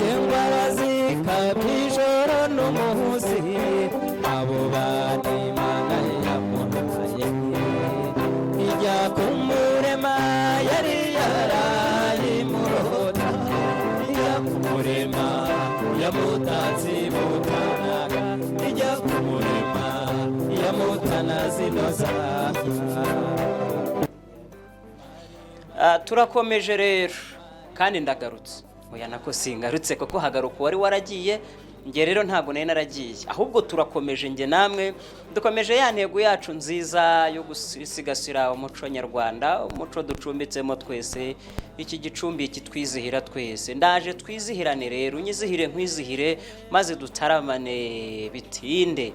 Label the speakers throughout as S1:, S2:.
S1: Yengwarazikabya ijoro n'umunsi, abo bana Imana yamuhaye. Ijya kumurema yari yarayimurota, ijya kumurema yamutatse butanaga, ijya kumurema yamutana zinoza.
S2: Turakomeje rero kandi ndagarutse. Oya, nako singarutse kuko hagaruka uwari waragiye. Njye rero ntabwo nari naragiye, ahubwo turakomeje. Njye namwe dukomeje ya ntego yacu nziza yo gusigasira umuco nyarwanda, umuco ducumbitsemo twese, iki gicumbi kitwizihira twese. Ndaje twizihirane rero, unyizihire nkwizihire, maze dutaramane bitinde.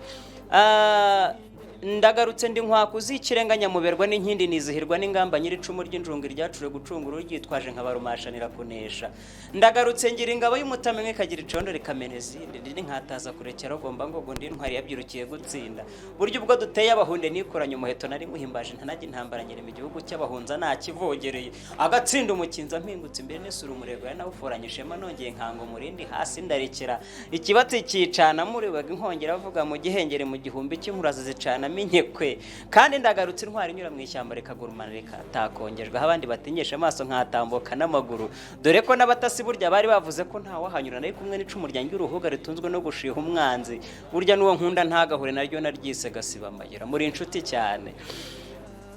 S2: Ndagarutse ndi nkwakuzi ikirenga, nyamuberwa n'inkindi, nizihirwa n'ingamba, nyiricumu ry'injungu ryacure gucungura uryitwaje nkabarumashanira kunesha. Ndagarutse ngira ingabo y'umutamenwa, ikagira icondo rikamena izindi, ndi nkataza kurekera ugomba ngo ndi intwari yabyirukiye gutsinda. Buryo ubwo duteye abahunde nikoranye umuheto, nari muhimbaje ntanajya intambara, nyirima igihugu cy'abahunza ntakivogereye, agatsinda umukinza mpingutse imbere n'isura umurego yari nawuforanye ishema, nongeye nkanga umurindi hasi ndarekera ikibatsi cyicana murebaga inkongera avuga mu gihengere mu gihumbi cy'inkurazi zicanamo inkekwe. Kandi ndagarutse intwari inyura mu ishyamba rikagurumana rikatakongejwe, aho abandi batinyesha amaso nkatambuka n'amaguru, dore ko n'abatasi burya bari bavuze ko ntawahanyura nari kumwe n'icumu ryanjye uruhuga ritunzwe no gushiha umwanzi. Burya n'uwo nkunda ntagahure naryo naryise gasiba amayira. Muri inshuti cyane,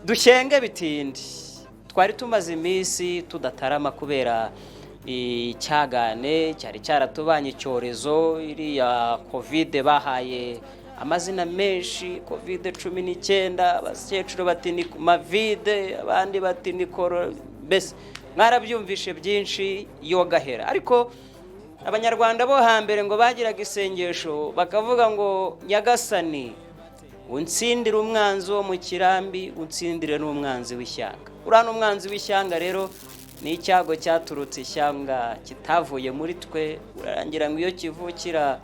S2: dushyenge bitindi. Twari tumaze iminsi tudatarama kubera icyagane cyari cyaratubanye, icyorezo iriya COVID bahaye amazina menshi, COVID-19. Abakecuru bati ni mavide, abandi bati ni koro, mbese mwarabyumvishe byinshi yogahera. Ariko Abanyarwanda bo hambere ngo bagiraga isengesho bakavuga ngo: "Nyagasani, unsindire umwanzi wo mu kirambi, unsindire n'umwanzi w'ishyanga." Uriya ni umwanzi w'ishyanga rero, ni icyago cyaturutse ishyanga kitavuye muri twe. Urarangira ngo iyo kivukira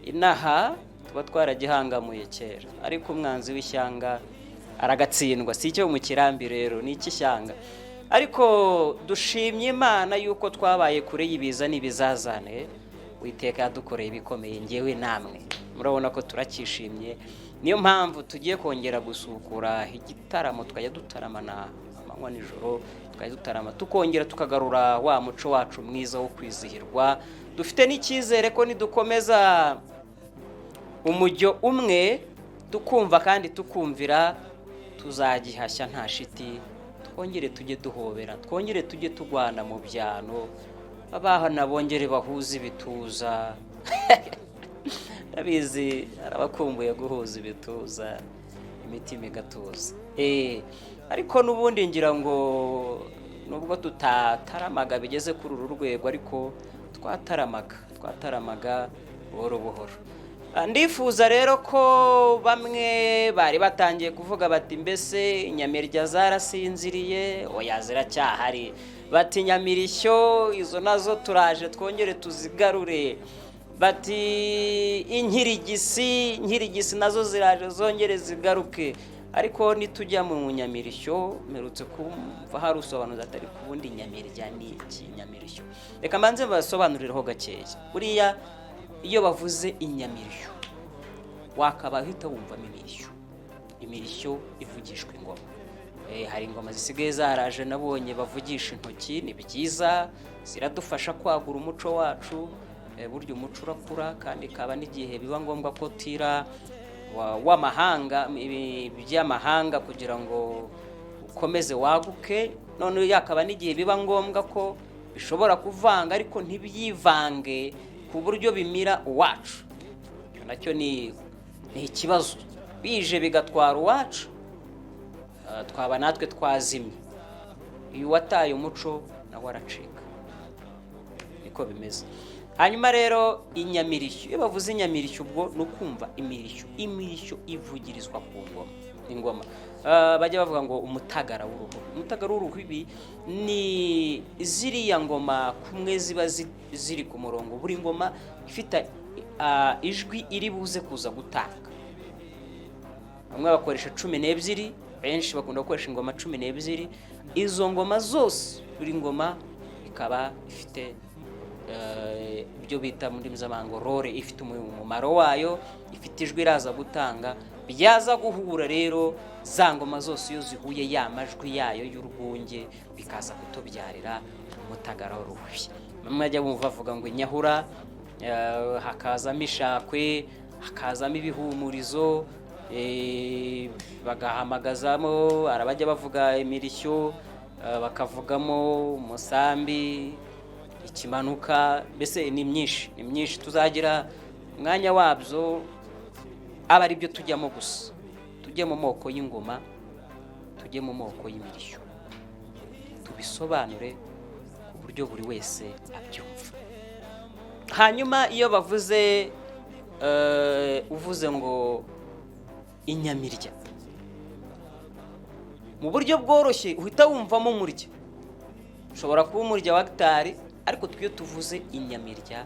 S2: inaha tuba twaragihangamuye kera, ariko umwanzi w'ishyanga aragatsindwa. Si icyo mu kirambi rero, ni icy'ishyanga. Ariko dushimye Imana yuko twabaye kure y'ibiza n'ibizazane. Witeka yadukoreye ibikomeye. Ngewe namwe murabona ko turacyishimye, niyo mpamvu tugiye kongera gusukura igitaramo, tukajya dutaramana amanywa nijoro, tukajya dutarama, tukongera tukagarura wa muco wacu mwiza wo kwizihirwa. Dufite n'icyizere ko nidukomeza umujyo umwe, tukumva kandi tukumvira, tuzagihashya nta shiti. Twongere tujye duhobera, twongere tujye tugwana mu byano, abahana bongere bahuze ibituza. Ndabizi arabakumbuye guhuza ibituza, imitima igatuza. Ariko n'ubundi ngira ngo nubwo tutataramaga bigeze kuri uru rwego, ariko twataramaga buhoro buhoro. Ndifuza rero ko bamwe bari batangiye kuvuga bati: "Mbese inyamirya zarasinziriye?" Oya, ziracyahari. Bati: "Nyamirishyo izo nazo turaje twongere tuzigarure." Bati: "Inkirigisi, inkirigisi nazo ziraje zongere zigaruke." Ariko nitujya mu nyamirishyo, mperutse kumva hari usobanuza atari ku wundi: nyamirya ni iki? Nyamirishyo, reka mbanze mbasobanurireho gakeya. Buriya iyo bavuze inyamirishyo wakaba uhita wumvamo imirishyo, imirishyo ivugishwa ingoma. Hari ingoma zisigaye zaraje nabonye bavugisha intoki. Ni byiza, ziradufasha kwagura umuco wacu. Burya umuco urakura, kandi kaba n'igihe biba ngombwa ko tira w'amahanga by'amahanga kugira ngo ukomeze waguke. None yakaba n'igihe biba ngombwa ko bishobora kuvanga, ariko ntibyivange ku buryo bimira uwacu. Icyo nacyo ni ikibazo, bije bigatwara uwacu, twaba natwe twazimye. Iyo wataye umuco nawe aracika, niko bimeze. Hanyuma rero inyamirishyo, iyo bavuze inyamirishyo ubwo ni ukumva imirishyo, imirishyo ivugirizwa ku ngoma. Ingoma bajya bavuga ngo umutagara w'uruhu, umutagara w'uruhu, ibi ni ziriya ngoma kumwe ziba ziri ku murongo, buri ngoma ifite ijwi iri buze kuza gutanga. Bamwe bakoresha 12, benshi bakunda gukoresha ingoma 12. Izo ngoma zose, buri ngoma ikaba ifite ibyo bita mu ndimi z'amahanga role, ifite umumaro wayo, ifite ijwi iraza gutanga. Byaza guhura rero, za ngoma zose iyo zihuye, ya majwi yayo y'urwunge, bikaza kutubyarira umutagara w'uruhubi. Bamwe bajya bumva bavuga ngo inyahura, hakazamo ishakwe, hakazamo ibihumurizo, bagahamagazamo, hari abajya bavuga imirishyo, bakavugamo umusambi, ikimanuka, mbese ni myinshi, ni myinshi. Tuzagira umwanya wabyo aba ari byo tujyamo gusa, tujye mu moko y'ingoma, tujye mu moko y'imirishyo, tubisobanure ku buryo buri wese abyumva. Hanyuma iyo bavuze, uvuze ngo inyamirya, mu buryo bworoshye uhita wumvamo umurya, ushobora kuba umurya wa gitari. Ariko twe iyo tuvuze inyamirya,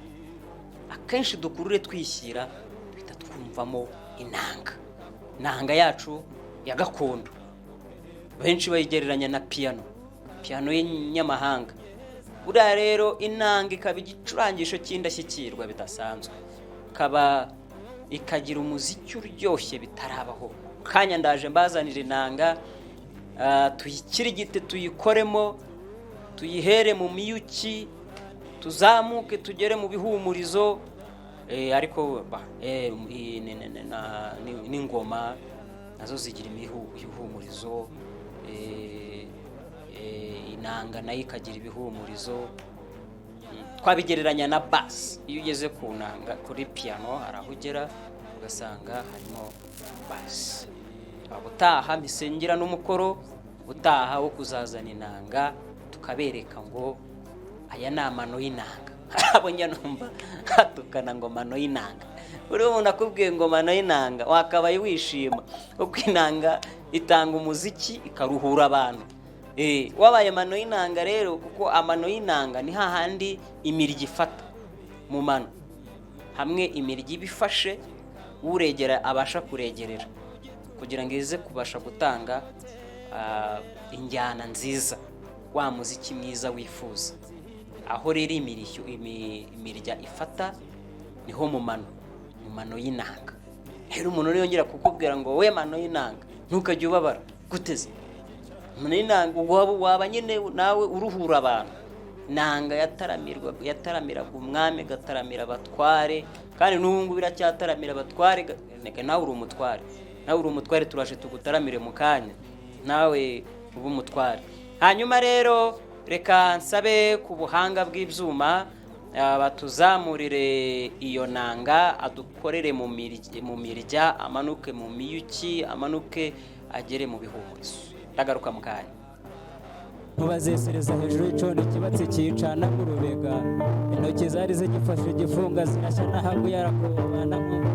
S2: akenshi dukurure twishyira, duhita twumvamo inanga, inanga yacu ya gakondo. Benshi bayigereranya na piyano, piyano y'inyamahanga. Buriya rero inanga ikaba igicurangisho cy'indashyikirwa bidasanzwe, ikaba ikagira umuziki uryoshye bitarabaho. Kanya ndaje mbazanira inanga, tuyikirigite, tuyikoremo, tuyihere mu miyuki, tuzamuke tugere mu bihumurizo. Ariko n'ingoma nazo zigira ibihumurizo, inanga nayo ikagira ibihumurizo. Twabigereranya na bass. Iyo ugeze ku nanga, kuri piyano, hari aho ugera ugasanga harimo bass. Ubutaha mpise n'umukoro ubutaha wo kuzazana inanga, tukabereka ngo aya ni amano y'inanga. Abo njya numva hatukana ngo mano y'inanga. Buri umuntu akubwiye ngo mano y'inanga, wakabaye wishima, kuko inanga itanga umuziki, ikaruhura abantu. Wabaye mano y'inanga rero, kuko amano y'inanga ni hahandi imirya ifata mu mano, hamwe imirya iba ifashe, uregera abasha kuregerera kugira ngo ize kubasha gutanga injyana nziza, wa muziki mwiza wifuza. Aho rero imirishyo, imirya ifata, niho mu mano y'inanga. Rero umuntu niyongera kukubwira ngo we mano y'inanga, ntukajye ubabara guteze mano y'inanga, waba nyine nawe uruhura abantu. Nanga yataramirwa, yataramiraga umwami, igataramira abatware, kandi n'ubu ngubu iracyataramira abatware. Nawe uri umutware, nawe uri umutware, turaje tugutaramire mu kanya, nawe ube umutware. Hanyuma rero reka nsabe ku buhanga bw'ibyuma, batuzamurire iyo nanga, adukorere mu mirya, amanuke mu miyuki, amanuke agere mu bihumurizo. Ndagaruka mu kanya.
S1: Nkubazesereza hejuru y'icondo, ikibatsi kiyicana mu rubega, intoki zari zigifashe igifunga zirashya, n'ahaguye arakobana nk'uko.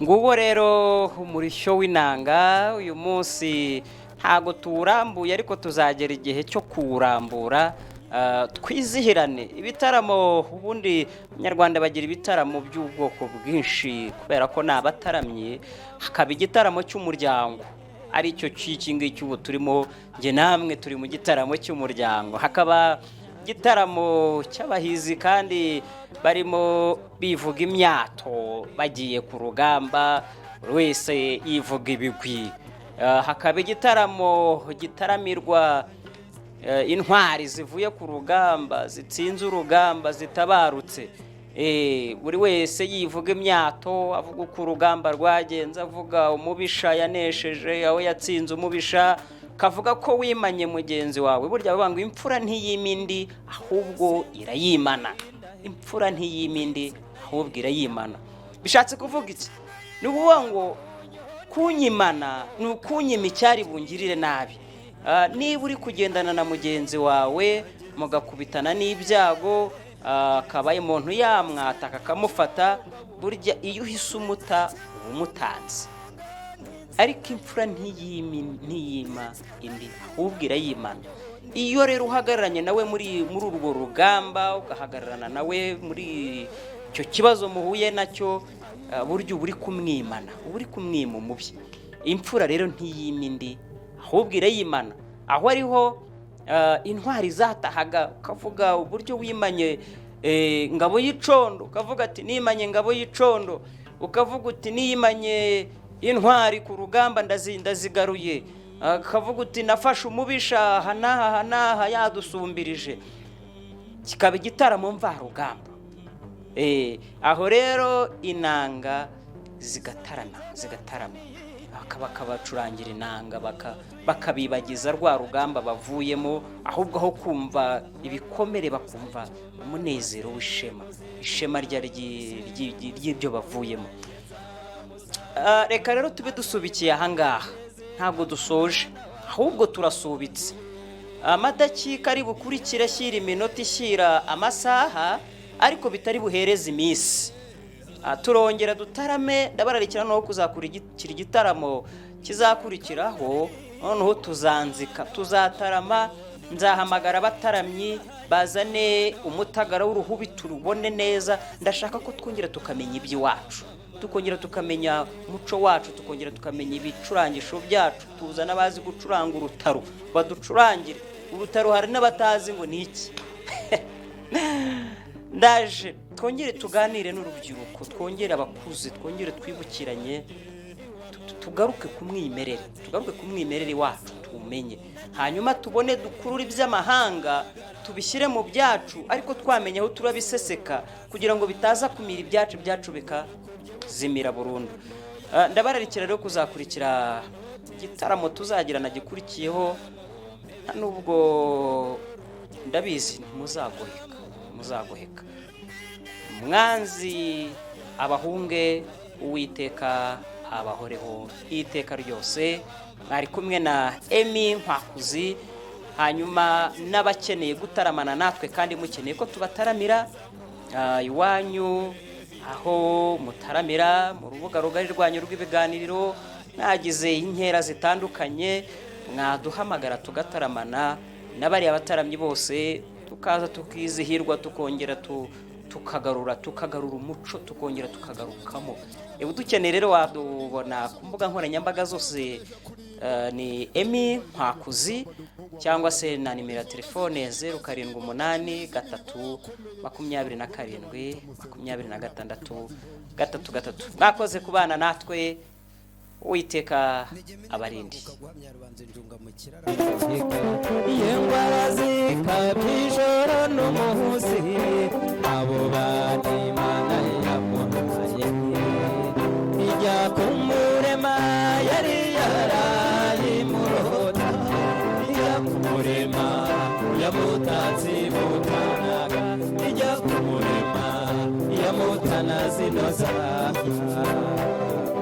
S2: Nguwo rero umurishyo w'inanga. Uyu munsi ntago tuwurambuye, ariko tuzagera igihe cyo kuwurambura, twizihirane. Ibitaramo, ubundi Abanyarwanda bagira ibitaramo by'ubwoko bwinshi kubera ko ni abataramye. Hakaba igitaramo cy'umuryango, aricyo cy'iki ngiki ubu turimo, njye namwe turi mu gitaramo cy'umuryango. Hakaba igitaramo cy'abahizi, kandi barimo bivuga imyato, bagiye ku rugamba, buri wese yivuga ibigwi. Hakaba igitaramo gitaramirwa intwari zivuye ku rugamba, zitsinze urugamba, zitabarutse. Buri wese yivuga imyato, avuga uko urugamba rwagenze, avuga umubisha yanesheje, aho yatsinze umubisha, kavuga ko wimanye mugenzi wawe. Burya bavuga ngo imfura ntiyima indi, ahubwo irayimana. Imfura ntiyima indi, ahubwo irayimana. Bishatse kuvuga iki? Ni ukuvuga ngo Kunyimana ni ukunyima icyari bungirire nabi. Niba uri kugendana na mugenzi wawe mugakubitana n'ibyago, akaba umuntu yamwataka akamufata, burya iyo uhise umuta uba umutanze. Ariko imfura ntiyima indi, ahubwo irayimana. Iyo rero uhagararanye nawe muri urwo rugamba, ugahagararana nawe muri icyo kibazo muhuye nacyo, burya uba uri kumwimana, uba uri kumwima umubi. Imfura rero ntiyima indi, ahubwo irayimana. Aho ariho intwari zatahaga, ukavuga uburyo wimanye ngabo y'icondo, ukavuga ati nimanye ngabo y'icondo, ukavuga uti niyimanye intwari ku rugamba ndazigaruye, ukavuga uti nafashe umubisha aha n'aha aha n'aha yadusumbirije, kikaba igitaramo mvarugamba. Aho rero inanga zigatarama, zigatarama, bakabacurangira inanga, bakabibagiza rwa rugamba bavuyemo, ahubwo aho kumva ibikomere bakumva umunezero w'ishema, ishema ry'ibyo bavuyemo. Reka rero tube dusubikiye ahangaha, ntabwo dusoje ahubwo turasubitse. Amadakika ari bukurikire ashyira iminota ishyira amasaha, ariko bitari buhereze iminsi. Turongera dutarame, ndabararikira noneho kuzakurikira igitaramo kizakurikiraho, noneho tuzanzika, tuzatarama, nzahamagara abataramyi bazane umutagara w'uruhubi turubone neza. Ndashaka ko twongera tukamenya iby'iwacu, tukongera tukamenya umuco wacu, tukongera tukamenya ibicurangisho byacu, tuzana abazi gucuranga urutaro baducurangire urutaro, hari n'abatazi ngo ni iki. Ndaje twongere tuganire n'urubyiruko, twongere abakuze, twongere twibukiranye, tugaruke ku mwimerere, tugaruke ku mwimerere wacu tuwumenye, hanyuma tubone dukurure iby'amahanga tubishyire mu byacu, ariko twamenye aho turabiseseka kugira ngo bitaza kumira ibyacu, ibyacu bikazimira burundu. Ndabararikira rero kuzakurikira igitaramo tuzagirana gikurikiyeho, nta nubwo ndabizi ntimuzagoheka, muzagoheka. Mwanzi abahunge, Uwiteka abahoreho iteka ryose. Mwari kumwe na Emmy Nkwakuzi. Hanyuma n'abakeneye gutaramana natwe kandi mukeneye ko tubataramira iwanyu aho mutaramira mu rubuga rugari rwanyu rw'ibiganiriro, mwagize inkera zitandukanye, mwaduhamagara tugataramana n'abariya bataramyi bose, tukaza tukizihirwa, tukongera tukagarura umuco, tukongera tukagarukamo. Udukeneye rero wadubona ku mbuga nkoranyambaga zose, ni Emmy Nkwakuzi, cyangwa se na nimero ya telefone 0783 27 26 33. Mwakoze kubana natwe, Uwiteka abarindi.
S1: Yengwara zikabijoro n'umuhusi, abo bana Imana yamuhaye ijya kumurema yari yarayimurota, ijya kumurema yamutatse mutanaga, ijya kumurema yamutana zinoza.